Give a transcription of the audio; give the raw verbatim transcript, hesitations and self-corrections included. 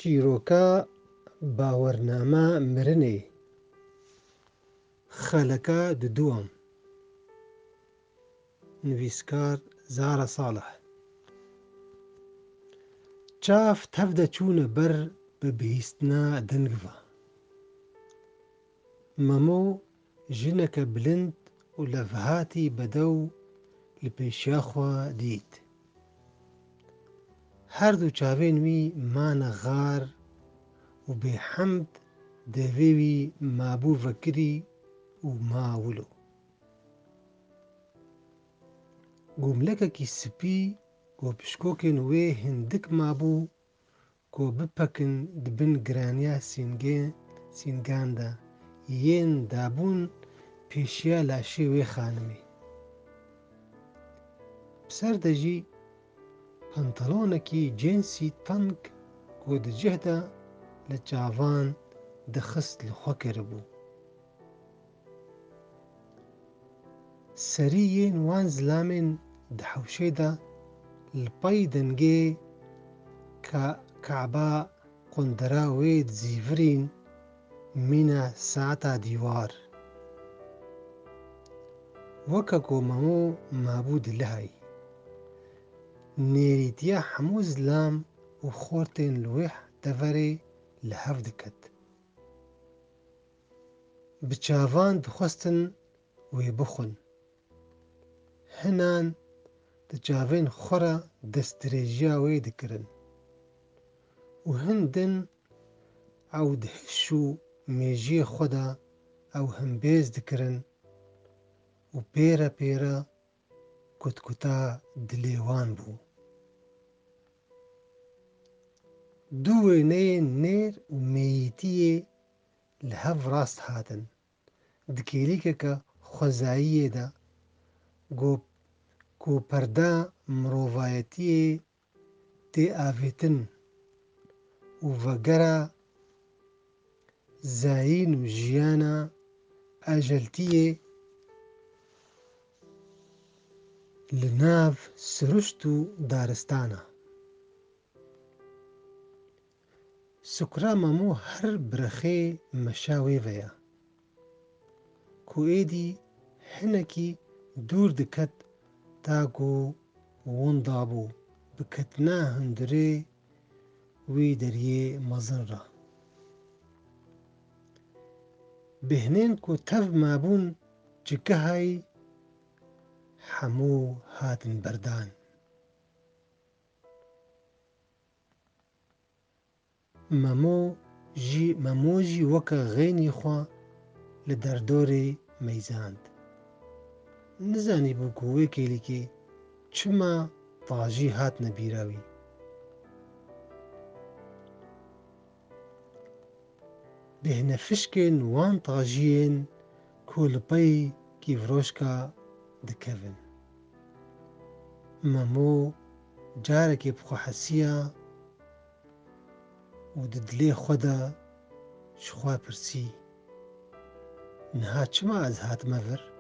Çîroka bawername mirinê. Xeleka diduwam. Nivîskar Zara Salih. Çav tev de çûne ber bi bihîstina deng ve. Memo jineke bilind û levhatî bedew li pêşiya xwe dît. Her du çavên wî mane xar û bêhemd devê wî mabû vekirî û ma wilo. Gomlekekî spî ku pişkokên wê hindik mabû, ku bipekin di bin giraniya sîngê-, sîngan de yên dabûn pêşiya laşê wê xanimê. Bi ser de jî pantalonekî cênsî tank ku di cih de li çavan dixist li xwe kiribû. Serî yên wan zilamên di hewşê de li pey dengê ka-, kaba qundera wê dizîvirîn mîna saeta dîwar. Weke ku Memo mabû dilihayî. Nêrîtiya hemû zilam û xortên li wê deverê li hev diket. Bi çavan dixwestin wê bixwin. Hinan di çavên xwe re destdirêjiya wê dikirin û hin din ew di hiş û mêjiyê xwe de ew himbêz dikirin û pêre pêre kutkuta dilê wan bû. Du wêneyên nêr û mêyîtiyê li hev rast hatin. Di kêlîkeke xwezayiyê de, go-, ku perda mirovayetiyê tê avêtin û vegera zayîn û jiyana ejeltiyê li nav siruşt û daristana. Sukra Memo her bi rexê meşa wê ve ya. Ku êdî hinekî dûr diket ta ku winda bû bi ketina hundirê wî deriyê mezin re. Bêhnên ku tev mabûn çikehayî hemû hatin berdan. Memo jî, Memo jî weke xeynî xwe li derdorê meyzand. Nizanîbû ku wê kêlîkê çima tajî hatine bîra wî. Bêhne fişkên wan tajiyên ku li pey kîvroşka dikevin. Memo carekê bi xwe hesiya û di dilê xwe de ji xwe pirsî, "Niha çima ez hatime vir?"